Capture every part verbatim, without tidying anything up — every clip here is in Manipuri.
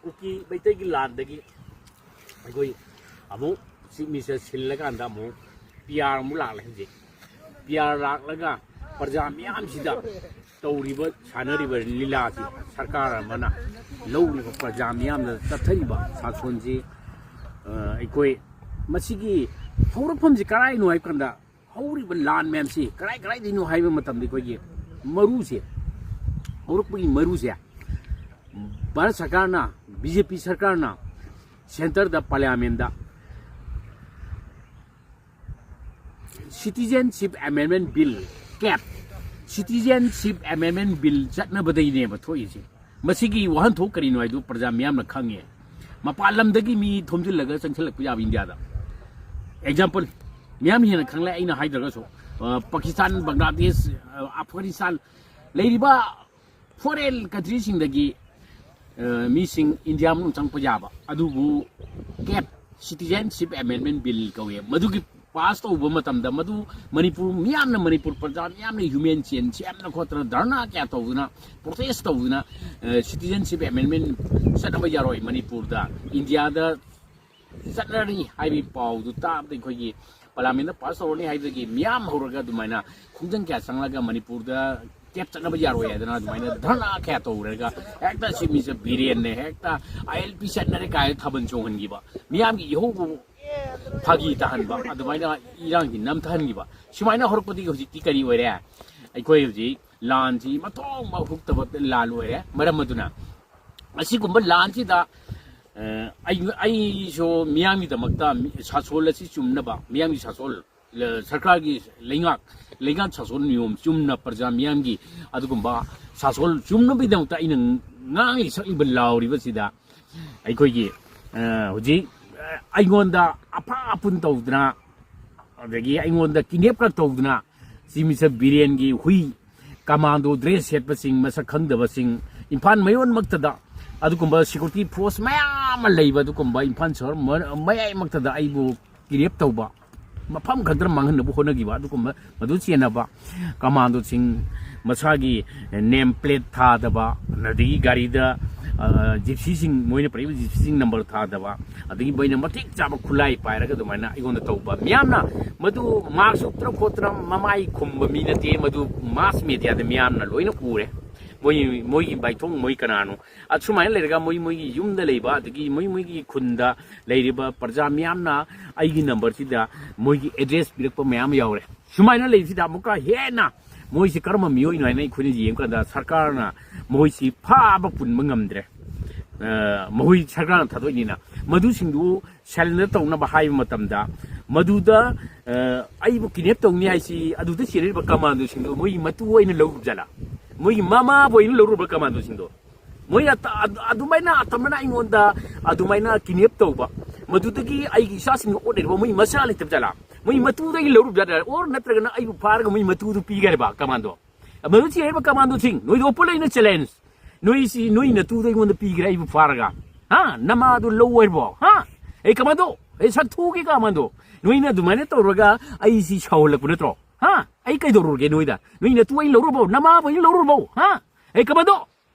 ꯀꯨꯀꯤ ꯃꯩꯇꯩꯒꯤ ꯂꯥꯟꯗꯒꯤ ꯑꯩꯈꯣꯏ ꯑꯃꯨꯛ ꯆꯤꯞ ꯃꯤꯅꯤꯁꯇꯔ ꯁꯤꯜꯂꯀꯥꯟꯗ ꯑꯃꯨꯛ ꯄꯤ ꯑꯥꯔ ꯑꯃꯨꯛ ꯂꯥꯛꯂꯦ ꯍꯧꯖꯤꯛ꯫ ꯄꯤ ꯑꯥꯔ ꯂꯥꯛꯂꯒ ꯄ꯭ꯔꯖꯥ ꯃꯤꯌꯥꯝꯁꯤꯗ ꯇꯧꯔꯤꯕ ꯁꯥꯟꯅꯔꯤꯕ ꯂꯤꯂꯥꯁꯤ, ꯁꯔꯀꯥꯔ ꯑꯃꯅ ꯂꯧꯔꯤꯕ ꯄ꯭ꯔꯖꯥ ꯃꯤꯌꯥꯝꯗ ꯆꯠꯊꯔꯤꯕ ꯁꯥꯁꯣꯟꯁꯤ, ꯑ, ꯑꯩꯈꯣꯏ ꯃꯁꯤꯒꯤ ꯍꯧꯔꯛꯐꯝꯁꯤ ꯀꯔꯥꯏꯅꯣ ꯍꯥꯏꯕ ꯀꯥꯟꯗ, ꯍꯧꯔꯤꯕ ꯂꯥꯟ ꯃꯌꯥꯝꯁꯤ ꯀꯔꯥꯏ ꯀꯔꯥꯏꯗꯩꯅꯣ ꯍꯥꯏꯕ ꯃꯇꯝꯗ, ꯑꯩꯈꯣꯏꯒꯤ ꯃꯔꯨꯁꯦ, ꯍꯧꯔꯛꯄꯒꯤ ꯃꯔꯨꯁꯦ ꯚꯥꯔꯠ ꯁꯔꯀꯥꯔꯅ, ꯕꯤ ꯖꯦ ꯄꯤ ꯁꯔꯀꯥꯔꯅ ꯁꯦꯟꯇꯔꯗ ꯄꯥꯔꯂꯤꯌꯥꯃꯦꯟꯗ Citizenship Amendment Bill, ꯀꯦꯞ, Citizenship Amendment Bill ꯆꯠꯅꯕꯗꯩꯅꯦꯕ ꯊꯣꯛꯏꯁꯦ꯫ ꯃꯁꯤꯒꯤ ꯋꯥꯍꯟꯊꯣꯛ ꯀꯔꯤꯅꯣ ꯍꯥꯏꯗꯨ ꯄ꯭ꯔꯖꯥ ꯃꯤꯌꯥꯝꯅ ꯈꯪꯉꯦ꯫ ꯃꯄꯥꯟ ꯂꯝꯗꯒꯤ ꯃꯤ ꯊꯣꯝꯖꯤꯜꯂꯒ ꯆꯪꯁꯤꯜꯂꯛꯄ ꯌꯥꯕ ꯏꯟꯗꯤꯌꯥꯗ꯫ ꯑꯦꯛꯖꯥꯝꯄꯜ, ꯃꯤꯌꯥꯝ ꯍꯦꯟꯅ ꯈꯪꯂꯦ ꯑꯩꯅ ꯍꯥꯏꯗ꯭ꯔꯒꯁꯨ, ꯑ, ꯄꯥꯀꯤꯁꯇꯥꯟ, ꯕꯪꯒ꯭ꯂꯥꯗꯦꯁ, ꯑ, ꯑꯐꯒꯥꯅꯤꯁꯇꯥꯟ ꯂꯩꯔꯤꯕ ꯐꯣꯔꯦꯟ ꯀꯟꯇ꯭ꯔꯤꯁꯤꯡꯗꯒꯤ, ꯑ, ꯃꯤꯁꯤꯡ ꯏꯟꯗꯤꯌꯥ ꯃꯅꯨꯡ ꯆꯪꯉꯛꯄ ꯌꯥꯕ, ꯑꯗꯨꯕꯨ ꯀꯦꯞ, Citizenship Amendment Bill ꯀꯧꯏ꯫ ꯃꯗꯨꯒꯤ ꯄꯥꯁ ꯇꯧꯕ ꯃꯇꯝꯗ ꯃꯗꯨ ꯃꯅꯤꯄꯨꯔ ꯃꯤꯌꯥꯝꯅ, ꯃꯅꯤꯄꯨꯔ ꯄ꯭ꯔꯖꯥ ꯃꯤꯌꯥꯝꯅ ꯍ꯭ꯌꯨꯃꯦꯟ ꯆꯦꯟ ꯁꯦꯝꯗꯅ ꯈꯣꯠꯇꯅ ꯙꯔꯅꯥ ꯀꯌꯥ ꯇꯧꯗꯨꯅ, ꯄ꯭ꯔꯣꯇꯦꯁ ꯇꯧꯗꯨꯅ, ꯑ, Citizenship Amendment ꯆꯠꯅꯕ ꯌꯥꯔꯣꯏ ꯃꯅꯤꯄꯨꯔꯗ, ꯏꯟꯗꯤꯌꯥꯗ ꯆꯠꯅꯔꯤ ꯍꯥꯏꯕꯒꯤ ꯄꯥꯎꯗꯨ ꯇꯥꯕꯗ ꯑꯩꯈꯣꯏꯒꯤ ꯄꯥꯔꯂꯤꯌꯥꯃꯦꯟꯗ ꯄꯥꯁ ꯇꯧꯔꯅꯤ ꯍꯥꯏꯕꯗꯒꯤ ꯃꯤꯌꯥꯝ ꯍꯧꯔꯒ ꯑꯗꯨꯃꯥꯏꯅ ꯈꯣꯡꯖꯪ ꯀꯌꯥ ꯆꯪꯂꯒ ꯃꯅꯤꯄꯨꯔꯗ ꯀꯦꯞ ꯆꯠꯅꯕ ꯌꯥꯔꯣꯏ ꯍꯥꯏꯗꯅ ꯑꯗꯨꯃꯥꯏꯅ ꯙꯔꯅꯥ ꯀꯌꯥ ꯇꯧꯔꯒ ꯍꯦꯛꯇ ꯆꯤꯞ ꯃꯤꯅꯤꯁꯇꯔ ꯕꯤꯔꯦꯟꯅ ꯍꯦꯛꯇ ꯑꯥꯏ ꯑꯦꯜ ꯄꯤ ꯆꯠꯅꯔꯦ ꯀꯥꯏꯅ ꯊꯥꯕꯜ ꯆꯣꯡꯍꯟꯈꯤꯕ, ꯃꯤꯌꯥꯝꯒꯤ ꯏꯍꯧꯕꯨ ꯐꯥꯒꯤ ꯇꯥꯍꯟꯕ, ꯑꯗꯨꯃꯥꯏꯅ ꯏꯔꯥꯡꯁꯤ ꯅꯝꯊꯍꯟꯈꯤꯕ꯫ ꯁꯨꯃꯥꯏꯅ ꯍꯧꯔꯛꯄꯗꯒꯤ ꯍꯧꯖꯤꯛꯇꯤ ꯀꯔꯤ ꯑꯣꯏꯔꯦ? ꯑꯩꯈꯣꯏ ꯍꯧꯖꯤꯛ ꯂꯥꯟꯁꯤ ꯃꯊꯣꯡ ꯃꯔꯝ ꯍꯨꯛꯇꯕ ꯂꯥꯟ ꯑꯣꯏꯔꯦ꯫ ꯃꯔꯝ ꯑꯗꯨꯅ ꯑꯁꯤꯒꯨꯝꯕ ꯂꯥꯟꯁꯤꯗ, ꯑ, ꯑꯩ, ꯑꯩꯁꯨ ꯃꯤꯌꯥꯝꯒꯤꯗꯃꯛꯇ ꯃꯤ-, ꯁꯥꯁꯣꯜ ꯑꯁꯤ ꯆꯨꯝꯅꯕ, ꯃꯤꯌꯥꯝꯒꯤ ꯁꯥꯁꯣꯜ, ꯂ-, ꯁꯔꯀꯥꯔꯒꯤ ꯂꯩꯉꯥꯛ, ꯂꯩꯉꯥꯛ ꯁꯥꯁꯣꯜ ꯅꯤꯌꯣꯝ ꯆꯨꯝꯅ ꯄ꯭ꯔꯖꯥ ꯃꯤꯌꯥꯝꯒꯤ ꯑꯗꯨꯒꯨꯝꯕ ꯁꯥꯁꯣꯜ ꯆꯨꯝꯅꯕꯒꯤꯗꯃꯛꯇ ꯑꯩꯅ ꯉꯥꯡꯂꯤ ꯁꯛꯂꯤꯕ ꯂꯥꯎꯔꯤꯕꯁꯤꯗ ꯑꯩꯈꯣꯏꯒꯤ, ꯑ, ꯍꯧꯖꯤꯛ, ꯑ, ꯑꯩꯉꯣꯟꯗ ꯑꯐ ꯑꯄꯨꯟ ꯇꯧꯗꯅ, ꯑꯗꯒꯤ ꯑꯩꯉꯣꯟꯗ ꯀꯤꯗꯅꯦꯞꯀ ꯇꯧꯗꯅ, ꯆꯤꯞ ꯃꯤꯅꯤꯁꯇꯔ ꯕꯤꯔꯦꯟꯒꯤ ꯍꯨꯏ ꯀꯃꯥꯟꯗꯣ ꯗ꯭ꯔꯦꯁ ꯁꯦꯠꯄꯁꯤꯡ, ꯃꯁꯛ ꯈꯪꯗꯕꯁꯤꯡ, ꯏꯝꯐꯥꯜ ꯃꯌꯣꯟꯃꯛꯇꯗ ꯑꯗꯨꯒꯨꯝꯕ ꯁꯦꯀ꯭ꯌꯨꯔꯤꯇꯤ ꯐꯣꯔꯁ ꯃꯌꯥꯝ ꯑꯃ ꯂꯩꯕ, ꯑꯗꯨꯒꯨꯝꯕ ꯏꯝꯐꯥꯜ ꯁꯍꯔ ꯃ-, ꯃꯌꯥꯏꯃꯛꯇꯗ ꯑꯩꯕꯨ ꯀꯤꯗꯅꯦꯞ ꯇꯧꯕ, ꯃꯐꯝ ꯈꯛꯇꯗ ꯃꯥꯡꯍꯟꯅꯕ ꯍꯣꯠꯅꯈꯤꯕ, ꯑꯗꯨꯒꯨꯝꯕ ꯃꯗꯨ ꯆꯦꯟꯅꯕ ꯀꯃꯥꯟꯗꯣꯁꯤꯡ, ꯃꯁꯥꯒꯤ ꯅꯦꯝ ꯄ꯭ꯂꯦꯠ ꯊꯥꯗꯕ, ꯑꯗꯒꯤ ꯒꯥꯔꯤꯗ ꯖꯤꯞꯁꯤꯁꯤꯡ, ꯃꯣꯏꯅ ꯄꯨꯔꯛꯏꯕ ꯖꯤꯞꯁꯤꯁꯤꯡ ꯅꯝꯕꯔ ꯊꯥꯗꯕ, ꯑꯗꯒꯤ ꯃꯣꯏꯅ ꯃꯇꯤꯛ ꯆꯥꯕ ꯈꯨꯠꯂꯥꯏ ꯄꯥꯏꯔꯒ ꯑꯗꯨꯃꯥꯏꯅ ꯑꯩꯉꯣꯟꯗ ꯇꯧꯕ꯫ ꯃꯤꯌꯥꯝꯅ ꯃꯗꯨ ꯃꯥꯛꯁ ꯎꯞꯇꯅ ꯈꯣꯠꯇꯅ ꯃꯃꯥꯏ ꯈꯨꯝꯕ ꯃꯤ ꯅꯠꯇꯦ, ꯃꯗꯨ ꯃꯥꯁ ꯃꯦꯗꯤꯌꯥꯗ ꯃꯤꯌꯥꯝꯅ ꯂꯣꯏꯅ ꯎꯔꯦ꯫ ꯃꯣꯏ, ꯃꯣꯏꯒꯤ ꯕꯥꯏꯊꯣꯡ ꯃꯣꯏ ꯀꯅꯥꯅꯣ? ꯑꯁꯨꯃꯥꯏꯅ ꯂꯩꯔꯒ ꯃꯣꯏ, ꯃꯣꯏꯒꯤ ꯌꯨꯝꯗ ꯂꯩꯕ, ꯑꯗꯒꯤ ꯃꯣꯏ, ꯃꯣꯏꯒꯤ ꯈꯨꯟꯗ ꯂꯩꯔꯤꯕ ꯄ꯭ꯔꯖꯥ ꯃꯤꯌꯥꯝꯅ ꯑꯩꯒꯤ ꯅꯝꯕꯔꯁꯤꯗ ꯃꯣꯏꯒꯤ ꯑꯦꯗ꯭ꯔꯦꯁ ꯄꯤꯔꯛꯄ ꯃꯌꯥꯝ ꯌꯥꯎꯔꯦ꯫ ꯁꯨꯃꯥꯏꯅ ꯂꯩꯕꯁꯤꯗ ꯑꯃꯨꯛꯀ ꯍꯦꯟꯅ ꯃꯣꯏꯁꯤ ꯀꯔꯝꯕ ꯃꯤꯑꯣꯏꯅꯣ ꯍꯥꯏꯅ ꯑꯩꯈꯣꯏꯅ ꯌꯦꯡꯕ ꯀꯥꯟꯗ, ꯁꯔꯀꯥꯔꯅ ꯃꯣꯏꯁꯤ ꯐꯥꯕ ꯄꯨꯟꯕ ꯉꯝꯗ꯭ꯔꯦ꯫ ꯑ, ꯃꯈꯣꯏ ꯁꯔꯀꯥꯔꯅ ꯊꯥꯗꯣꯛꯏꯅꯤꯅ, ꯃꯗꯨꯁꯤꯡꯗꯨ ꯁꯔꯦꯟꯗꯔ ꯇꯧꯅꯕ ꯍꯥꯏꯕ ꯃꯇꯝꯗ, ꯃꯗꯨꯗ, ꯑ, ꯑꯩꯕꯨ ꯀꯤꯗꯅꯦꯞ ꯇꯧꯅꯤ ꯍꯥꯏꯁꯤ ꯑꯗꯨꯗ ꯆꯦꯜꯂꯤꯕ ꯀꯃꯥꯟꯗꯣꯁꯤꯡꯗꯣ ꯃꯣꯏꯒꯤ ꯃꯇꯨ ꯑꯣꯏꯅ ꯂꯧꯔꯨꯕ ꯖꯥꯠꯂꯥ? ꯃꯣꯏꯒꯤ ꯃꯃꯥꯕꯨ ꯑꯣꯏꯅ ꯂꯧꯔꯨꯕ ꯀꯃꯥꯟꯗꯣꯁꯤꯡꯗꯣ? ꯃꯣꯏꯅ ꯑꯇ-, ꯑꯗꯨ-, ꯑꯗꯨꯃꯥꯏꯅ ꯑꯇꯝꯕꯅ ꯑꯩꯉꯣꯟꯗ ꯑꯗꯨꯃꯥꯏꯅ ꯀꯤꯗꯅꯦꯞ ꯇꯧꯕ, ꯃꯗꯨꯗꯒꯤ ꯑꯩꯒꯤ ꯏꯆꯥꯁꯤꯡꯗꯣ ꯑꯣꯠꯅꯔꯤꯕ ꯃꯣꯏ ꯃꯆꯥ ꯂꯩꯇꯕ ꯖꯥꯠꯂꯥ? ꯃꯣꯏ ꯃꯇꯨꯗꯒꯤ ꯂꯧꯔꯨꯕ ꯖꯥꯠꯂꯥ? ꯑꯣꯔ ꯅꯠꯇ꯭ꯔꯒꯅ ꯑꯩꯕꯨ ꯐꯥꯔꯒ ꯃꯣꯏ ꯃꯇꯨꯗꯨ ꯄꯤꯒꯦ ꯍꯥꯏꯕ ꯀꯃꯥꯟꯗꯣ? ꯃꯗꯨ ꯆꯦꯜꯂꯤꯕ ꯀꯃꯥꯟꯗꯣꯁꯤꯡ, ꯅꯣꯏꯗ open ꯑꯩꯅ ꯆꯦꯂꯦꯟꯖ꯫ ꯅꯣꯏꯁꯤ, ꯅꯣꯏ ꯅꯇꯨꯗ ꯑꯩꯉꯣꯟꯗ ꯄꯤꯈ꯭ꯔꯦ ꯑꯩꯕꯨ ꯐꯥꯔꯒ꯫ ꯍꯥ? ꯅꯃꯥꯗꯣ ꯂꯧ ꯍꯥꯏꯔꯤꯕꯣ? ꯍꯥ? ꯑꯩ ꯀꯃꯥꯟꯗꯣ? ꯑꯩ ꯁꯛ ꯊꯨꯒꯦ ꯀꯃꯥꯟꯗꯣ? ꯅꯣꯏꯅ ꯑꯗꯨꯃꯥꯏꯅ ꯇꯧꯔꯒ ꯑꯩꯁꯤ ꯁꯥꯎꯍꯜꯂꯛꯄ ꯅꯠꯇ꯭ꯔꯣ? ꯍꯥ? ꯑꯩ ꯀꯩꯗꯧꯔꯨꯔꯒꯦ ꯅꯣꯏꯗ? ꯅꯣꯏ ꯅꯇꯨ ꯑꯩ ꯂꯧꯔꯨꯔꯕꯣ? ꯅꯃꯥꯕꯨ ꯑꯩ ꯂꯧꯔꯨꯔꯕꯣ? ꯍꯥ? ꯑꯩ ꯀꯃꯥꯟꯗꯣ?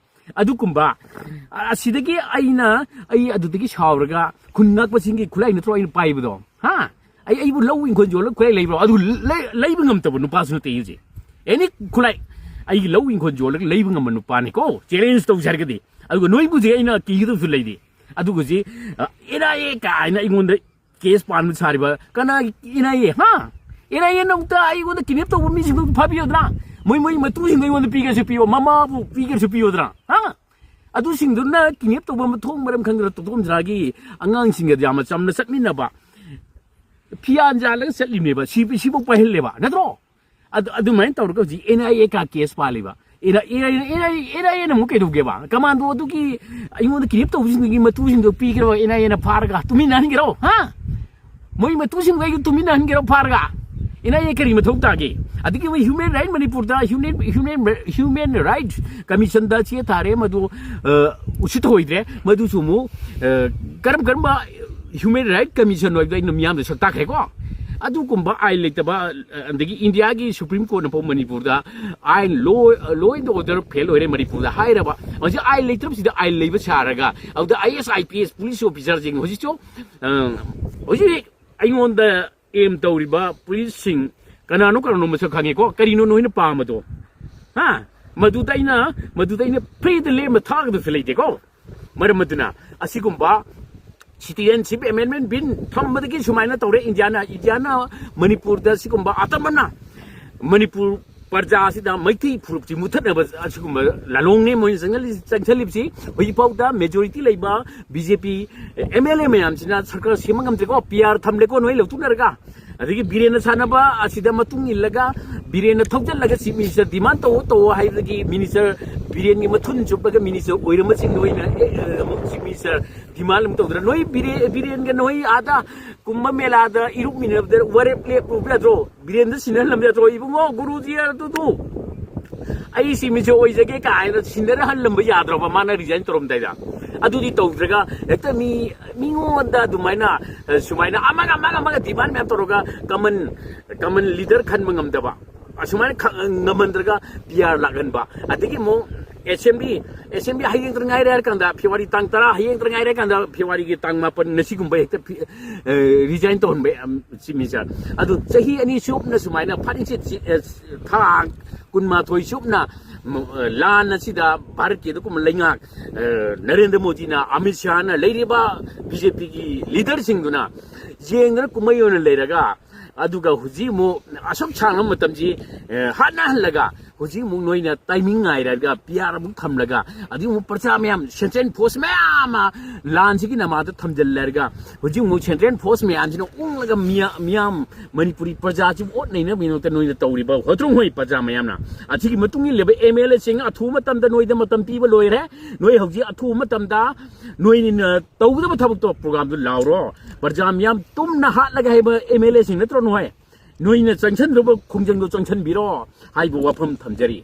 ꯑꯗꯨꯒꯨꯝꯕ, ꯑ-, ꯑꯁꯤꯗꯒꯤ ꯑꯩꯅ, ꯑꯩ ꯑꯗꯨꯗꯒꯤ ꯁꯥꯎꯔꯒ ꯈꯨꯟ ꯉꯥꯛꯄꯁꯤꯡꯒꯤ ꯈꯨꯠꯂꯥꯏ ꯅꯠꯇ꯭ꯔꯣ ꯑꯩꯅ ꯄꯥꯏꯕꯗꯣ? ꯍꯥ? ꯑꯩ, ꯑꯩꯕꯨ ꯂꯧ ꯏꯪꯈꯣꯜ ꯌꯣꯜꯂꯒ ꯈꯨꯠꯂꯥꯏ ꯂꯩꯕ꯭ꯔꯣ? ꯑꯗꯨ ꯂꯩ-, ꯂꯩꯕ ꯉꯝꯗꯕ ꯅꯨꯄꯥꯁꯨ ꯅꯠꯇꯦ ꯑꯩꯁꯦ꯫ ꯑꯦꯅꯤ ꯈꯨꯠꯂꯥꯏ, ꯑꯩꯒꯤ ꯂꯧ ꯏꯪꯈꯣꯜ ꯌꯣꯜꯂꯒ ꯂꯩꯕ ꯉꯝꯕ ꯅꯨꯄꯥꯅꯤꯀꯣ, ꯆꯦꯂꯦꯟꯖ ꯇꯧꯁꯦ ꯍꯥꯏꯔꯒꯗꯤ꯫ ꯑꯗꯨꯒ ꯅꯣꯏꯕꯨꯗꯤ ꯑꯩꯅ ꯀꯤꯒꯗꯕꯁꯨ ꯂꯩꯇꯦ꯫ ꯑꯗꯨꯒ ꯍꯧꯖꯤꯛ, ꯑ, NIA ꯀꯥꯏꯅ ꯑꯩꯉꯣꯟꯗ ꯀꯦꯁ ꯄꯥꯟꯕ ꯁꯥꯔꯤꯕ ꯀꯅꯥꯒꯤ NIA? ꯍꯥ? NIA ꯅ ꯑꯃꯨꯛꯇ ꯑꯩꯉꯣꯟꯗ ꯀꯤꯗꯅꯦꯞ ꯇꯧꯕ ꯃꯤꯁꯤꯡꯗꯨ ꯐꯥꯕꯤꯌꯣꯗꯅ? ꯃꯣꯏ, ꯃꯣꯏ ꯃꯇꯨꯁꯤꯡꯗꯣ ꯑꯩꯉꯣꯟꯗ ꯄꯤꯒꯦꯁꯨ ꯄꯤꯌꯣ, ꯃꯃꯥꯕꯨ ꯄꯤꯒꯦꯁꯨ ꯄꯤꯌꯣꯗꯅ? ꯍꯥ? ꯑꯗꯨꯁꯤꯡꯗꯨꯅ ꯀꯤꯗꯅꯦꯞ ꯇꯧꯕ ꯃꯊꯣꯡ ꯃꯔꯝ ꯈꯪꯗꯅ ꯇꯣꯞ ꯇꯣꯞ ꯖꯥꯒꯤ ꯑꯉꯥꯡꯁꯤꯡꯒ ꯌꯥꯝꯅ ꯆꯝꯅ ꯆꯠꯃꯤꯟꯅꯕ, ꯐꯤꯌꯥꯟ ꯌꯥꯜꯂꯒ ꯆꯠꯂꯤꯕꯅꯦꯕ, ꯁꯤ, ꯁꯤꯐꯥꯎ ꯄꯥꯏꯍꯜꯂꯦꯕ, ꯅꯠꯇ꯭ꯔꯣ? ꯑꯗꯨ, ꯑꯗꯨꯃꯥꯏꯅ ꯇꯧꯔꯒ ꯍꯧꯖꯤꯛ NIA ꯀꯥ ꯀꯦꯁ ꯄꯥꯜꯂꯤꯕ꯫ NIA, NIA, NIA ꯅ ꯑꯃꯨꯛ ꯀꯩꯗꯧꯒꯦꯕ? ꯀꯃꯥꯟꯗꯣ ꯑꯗꯨꯒꯤ ꯑꯩꯉꯣꯟꯗ ꯀꯤꯗꯅꯦꯞ ꯇꯧꯕꯁꯤꯡꯗꯨꯒꯤ ꯃꯇꯨꯁꯤꯡꯗꯣ ꯄꯤꯒꯦꯔꯣ, NIA ꯅ ꯐꯥꯔꯒ ꯇꯨꯃꯤꯟꯅ ꯍꯟꯒꯦꯔꯣ? ꯍꯥ? ꯃꯣꯏ ꯃꯇꯨꯁꯤꯡꯗꯣ ꯑꯩ ꯇꯨꯃꯤꯟꯅ ꯍꯟꯒꯦꯔꯣ ꯐꯥꯔꯒ? NIA ꯀꯔꯤ ꯃꯊꯧ ꯇꯥꯒꯦ? ꯑꯗꯒꯤ ꯃꯣꯏ ꯍ꯭ꯌꯨꯃꯦꯟ ꯔꯥꯏꯠ ꯃꯅꯤꯄꯨꯔꯗ ꯍ꯭ꯌꯨꯃꯦꯟ, ꯍ꯭ꯌꯨꯃꯦꯟ, ꯍ꯭ꯌꯨꯃꯦꯟ ꯔꯥꯏꯠ ꯀꯃꯤꯁꯟꯗ ꯆꯦ ꯊꯥꯔꯦ, ꯃꯗꯨ, ꯑ, ꯎꯁꯤꯠ ꯊꯑꯣꯏꯗ꯭ꯔꯦ꯫ ꯃꯗꯨꯁꯨ ꯑꯃꯨꯛ, ꯑ, ꯀꯔꯝ ꯀꯔꯝꯕ ꯍ꯭ꯌꯨꯃꯦꯟ ꯔꯥꯏꯠ ꯀꯃꯤꯁꯟ ꯑꯣꯏꯕꯗꯣ ꯑꯩꯅ ꯃꯤꯌꯥꯝꯗ ꯁꯛ ꯇꯥꯛꯈ꯭ꯔꯦꯀꯣ꯫ ꯑꯗꯨꯒꯨꯝꯕ ꯑꯥꯏꯟ ꯂꯩꯇꯕ, ꯑꯗꯒꯤ ꯏꯟꯗꯤꯌꯥꯒꯤ ꯁꯨꯄ꯭ꯔꯤꯝ ꯀꯣꯔꯠꯅ ꯐꯥꯎ ꯃꯅꯤꯄꯨꯔꯗ ꯑꯥꯏꯟ, ꯂꯣ, ꯂꯣ ꯑꯦꯟ ꯑꯣꯔꯗꯔ ꯐꯦꯜ ꯑꯣꯏꯔꯦ ꯃꯅꯤꯄꯨꯔꯗ ꯍꯥꯏꯔꯕ꯫ ꯍꯧꯖꯤꯛ ꯑꯥꯏꯟ ꯂꯩꯇ꯭ꯔꯕꯁꯤꯗ ꯑꯥꯏꯟ ꯂꯩꯕ ꯁꯥꯔꯒ, ꯑꯗꯨꯗ ꯑꯥꯏ ꯑꯦꯁ, ꯑꯥꯏ ꯄꯤ ꯑꯦꯁ, ꯄꯨꯂꯤꯁ ꯑꯣꯐꯤꯁꯔꯁꯤꯡ ꯍꯧꯖꯤꯛꯁꯨ, ꯑ, ꯍꯧꯖꯤꯛ ꯑꯩꯉꯣꯟꯗ ꯑꯦꯝ ꯇꯧꯔꯤꯕ ꯄꯨꯂꯤꯁꯁꯤꯡ ꯀꯅꯥꯅꯣ ꯀꯅꯥꯅꯣ ꯃꯁꯛ ꯈꯪꯉꯦꯀꯣ? ꯀꯔꯤꯅꯣ ꯅꯣꯏꯅ ꯄꯥꯝꯕꯗꯣ? ꯍꯥ? ꯃꯗꯨꯗ ꯑꯩꯅ, ꯃꯗꯨꯗ ꯑꯩꯅ ꯐ꯭ꯔꯤꯗ ꯂꯦꯝꯅ ꯊꯥꯒꯗꯕꯁꯨ ꯂꯩꯇꯦꯀꯣ꯫ ꯃꯔꯝ ꯑꯗꯨꯅ ꯑꯁꯤꯒꯨꯝꯕ ꯁꯤꯇꯤꯖꯦꯟꯁꯤꯞ ꯑꯦꯃꯦꯟꯃꯦꯟ ꯕꯤꯜ ꯊꯝꯕꯗꯒꯤ ꯁꯨꯃꯥꯏꯅ ꯇꯧꯔꯦ ꯏꯟꯗꯤꯌꯥꯅ꯫ ꯏꯟꯗꯤꯌꯥꯅ ꯃꯅꯤꯄꯨꯔꯗ ꯁꯤꯒꯨꯝꯕ ꯑꯇꯝꯕꯅ ꯃꯅꯤꯄꯨꯔ ꯄ꯭ꯔꯖꯥ ꯑꯁꯤꯗ ꯃꯩꯇꯩ ꯐꯨꯔꯨꯞꯁꯤ ꯃꯨꯊꯠꯅꯕ ꯑꯁꯤꯒꯨꯝꯕ ꯂꯥꯂꯣꯡꯅꯦ ꯃꯣꯏꯅ ꯆꯪꯍꯜꯂꯤ-, ꯆꯪꯁꯤꯜꯂꯤꯕꯁꯤ꯫ ꯍꯧꯖꯤꯛꯐꯥꯎꯗ ꯃꯦꯖꯣꯔꯤꯇꯤ ꯂꯩꯕ B J P M L A ꯃꯌꯥꯝꯁꯤꯅ ꯁꯔꯀꯥꯔ ꯁꯦꯝꯕ ꯉꯝꯗ꯭ꯔꯦꯀꯣ꯫ ꯄꯤ ꯑꯥꯔ ꯊꯝꯂꯦꯀꯣ ꯅꯣꯏ ꯂꯧꯊꯣꯛꯅꯔꯒ꯫ ꯑꯗꯒꯤ ꯕꯤꯔꯦꯟꯅ ꯁꯥꯟꯅꯕ ꯑꯁꯤꯗ ꯃꯇꯨꯡ ꯏꯜꯂꯒ ꯕꯤꯔꯦꯟꯅ ꯊꯧꯖꯜꯂꯒ ꯆꯤꯐ ꯃꯤꯅꯤꯁꯇꯔ ꯗꯤꯃꯥꯟ ꯇꯧꯑꯣ, ꯇꯧꯑꯣ ꯍꯥꯏꯕꯗꯒꯤ ꯃꯤꯅꯤꯁꯇꯔ ꯕꯤꯔꯦꯟꯒꯤ ꯃꯊꯨꯟ ꯆꯨꯞꯄꯒ ꯃꯤꯅꯤꯁꯇꯔ ꯑꯣꯏꯔꯝꯕꯁꯤꯡꯗ ꯑꯣꯏꯅ, ꯑꯦ, ꯑꯦ, ꯑꯃꯨꯛ ꯆꯤꯐ ꯃꯤꯅꯤꯁꯇꯔ ꯗꯤꯃꯥꯟ ꯑꯃꯨꯛ ꯇꯧꯗꯅ ꯅꯣꯏ ꯕꯤꯔꯦ-, ꯕꯤꯔꯦꯟꯒ ꯅꯣꯏ ꯑꯥꯗ ꯀꯨꯝꯚ ꯃꯦꯂꯥꯗ ꯏꯔꯨꯞꯃꯤꯟꯅꯕꯗ ꯋꯥꯔꯦꯞ ꯂꯦꯞꯄꯨꯕ ꯌꯥꯗ꯭ꯔꯣ? ꯕꯤꯔꯦꯟꯗ ꯁꯤꯟꯅꯍꯜꯂꯝꯕ ꯌꯥꯗ꯭ꯔꯣ? ꯏꯕꯨꯡꯉꯣ, ꯒꯨꯔꯨꯖꯤ ꯑꯗꯨꯗꯨ ꯑꯩ ꯆꯤꯐ ꯃꯤꯅꯤꯁꯇꯔ ꯑꯣꯏꯖꯒꯦ ꯀꯥꯏꯅ ꯁꯤꯟꯅꯔꯍꯜꯂꯝꯕ ꯌꯥꯗ꯭ꯔꯕ ꯃꯥꯅ ꯔꯤꯖꯥꯏꯟ ꯇꯧꯔꯝꯗꯥꯏꯗ? ꯑꯗꯨꯗꯤ ꯇꯧꯗ꯭ꯔꯒ ꯍꯦꯛꯇ ꯃꯤ, ꯃꯤꯉꯣꯟꯗ ꯑꯗꯨꯃꯥꯏꯅ, ꯑ, ꯁꯨꯃꯥꯏꯅ ꯑꯃꯒ, ꯑꯃꯒ, ꯑꯃꯒ ꯗꯤꯃꯥꯟ ꯃꯌꯥꯝ ꯇꯧꯔꯒ ꯀꯃꯟ, ꯀꯃꯟ ꯂꯤꯗꯔ ꯈꯟꯕ ꯉꯝꯗꯕ, ꯑꯁꯨꯃꯥꯏꯅ ꯈ-, ꯉꯝꯍꯟꯗ꯭ꯔꯒ ꯄꯤ ꯑꯥꯔ ꯂꯥꯛꯍꯟꯕ, ꯑꯗꯒꯤ ꯑꯃꯨꯛ ꯑꯦꯁꯦꯝꯕ꯭ꯂꯤ, ꯑꯦꯁꯦꯝꯕ꯭ꯂꯤ ꯍꯌꯦꯡꯇ ꯉꯥꯏꯔꯦ ꯍꯥꯏꯔ ꯀꯥꯟꯗ, ꯐꯦꯕ꯭ꯋꯥꯔꯤ ꯇꯥꯡ ꯇꯔꯥ, ꯍꯌꯦꯡꯇ ꯉꯥꯏꯔꯦ ꯍꯥꯏꯔ ꯀꯥꯟꯗ, ꯐꯦꯕ꯭ꯋꯥꯔꯤꯒꯤ ꯇꯥꯡ ꯃꯥꯄꯟ ꯉꯁꯤꯒꯨꯝꯕ ꯍꯦꯛꯇ ꯐꯤ-, ꯑ, ꯔꯤꯖꯥꯏꯟ ꯇꯧꯍꯟꯕ, ꯑꯝ, ꯆꯤꯐ ꯃꯤꯅꯤꯁꯇꯔ꯫ ꯑꯗꯨ ꯆꯍꯤ ꯑꯅꯤ ꯆꯨꯞꯅ ꯁꯨꯃꯥꯏꯅ ꯐꯥꯔꯤꯁꯦ ꯆꯤ-, ꯑ, ꯊꯥ ꯀꯨꯟꯃꯥꯊꯣꯏ ꯆꯨꯞꯅ, ꯃ-, ꯑ, ꯂꯥꯟ ꯑꯁꯤꯗ ꯚꯥꯔꯠꯀꯤ ꯑꯗꯨꯒꯨꯝꯕ ꯂꯩꯉꯥꯛ, ꯑ, ꯅꯔꯦꯟꯗ꯭ꯔ ꯃꯣꯗꯤꯅ, ꯑꯃꯤꯠ ꯁꯥꯍꯅ, ꯂꯩꯔꯤꯕ ꯕꯤ ꯖꯦ ꯄꯤꯒꯤ ꯂꯤꯗꯔꯁꯤꯡꯗꯨꯅ ꯌꯦꯡꯗꯅ ꯀꯨꯝꯍꯩ ꯑꯣꯏꯅ ꯂꯩꯔꯒ, ꯑꯗꯨꯒ ꯍꯧꯖꯤꯛ ꯑꯃꯨꯛ ꯑꯁꯨꯛ ꯁꯥꯡꯕ ꯃꯇꯝꯁꯤ, ꯑ, ꯍꯥꯠꯅꯍꯜꯂꯒ ꯍꯧꯖꯤꯛ ꯑꯃꯨꯛ ꯅꯣꯏꯅ ꯇꯥꯏꯃꯤꯡ ꯉꯥꯏꯔꯒ ꯄꯤ ꯑꯥꯔ ꯑꯃꯨꯛ ꯊꯝꯂꯒ ꯑꯗꯨꯒꯤ ꯑꯃꯨꯛ ꯄ꯭ꯔꯖꯥ ꯃꯌꯥꯝ, ꯁꯦꯟꯇ꯭ꯔꯦꯜ ꯐꯣꯔꯁ ꯃꯌꯥꯝ ꯑꯃ ꯂꯥꯟꯁꯤꯒꯤ ꯅꯃꯥꯗ ꯊꯝꯖꯤꯜꯂꯔꯒ ꯍꯧꯖꯤꯛ ꯑꯃꯨꯛ ꯁꯦꯟꯇ꯭ꯔꯦꯜ ꯐꯣꯔꯁ ꯃꯌꯥꯝꯁꯤꯅ ꯎꯪꯂꯒ ꯃꯤꯌꯥ-, ꯃꯤꯌꯥꯝ ꯃꯅꯤꯄꯨꯔꯤ ꯄ꯭ꯔꯖꯥꯁꯤꯕꯨ ꯑꯣꯠ ꯅꯩꯅꯕꯒꯤꯗꯃꯛꯇ ꯅꯣꯏꯅ ꯇꯧꯔꯤꯕ ꯍꯣꯇ꯭ꯔꯨꯡ ꯍꯣꯏ ꯄ꯭ꯔꯖꯥ ꯃꯌꯥꯝꯅ꯫ ꯑꯁꯤꯒꯤ ꯃꯇꯨꯡ ꯏꯜꯂꯤꯕ ꯑꯦꯝ ꯑꯦꯜ ꯑꯦꯁꯤꯡ ꯑꯊꯨꯕ ꯃꯇꯝꯗ ꯅꯣꯏꯗ ꯃꯇꯝ ꯄꯤꯕ ꯂꯣꯏꯔꯦ꯫ ꯅꯣꯏ ꯍꯧꯖꯤꯛ ꯑꯊꯨꯕ ꯃꯇꯝꯗ ꯅꯣꯏꯅ ꯇꯧꯒꯗꯕ ꯊꯕꯛꯇꯣ, ꯄ꯭ꯔꯣꯒ꯭ꯔꯥꯝꯗꯨ ꯂꯥꯎꯔꯣ꯫ ꯄ꯭ꯔꯖꯥ ꯃꯤꯌꯥꯝ ꯇꯨꯝꯅ ꯍꯥꯠꯂꯒ ꯍꯥꯏꯕ ꯑꯦꯝ ꯑꯦꯜ ꯑꯦꯁꯤꯡ ꯅꯠꯇ꯭ꯔꯣ ꯅꯣꯏ? ꯅꯣꯏꯅ ꯆꯪꯁꯤꯟꯗ꯭ꯔꯕ ꯈꯣꯡꯖꯪꯗꯣ ꯆꯪꯁꯤꯟꯕꯤꯔꯣ ꯍꯥꯏꯕ ꯋꯥꯐꯝ ꯊꯝꯖꯔꯤ꯫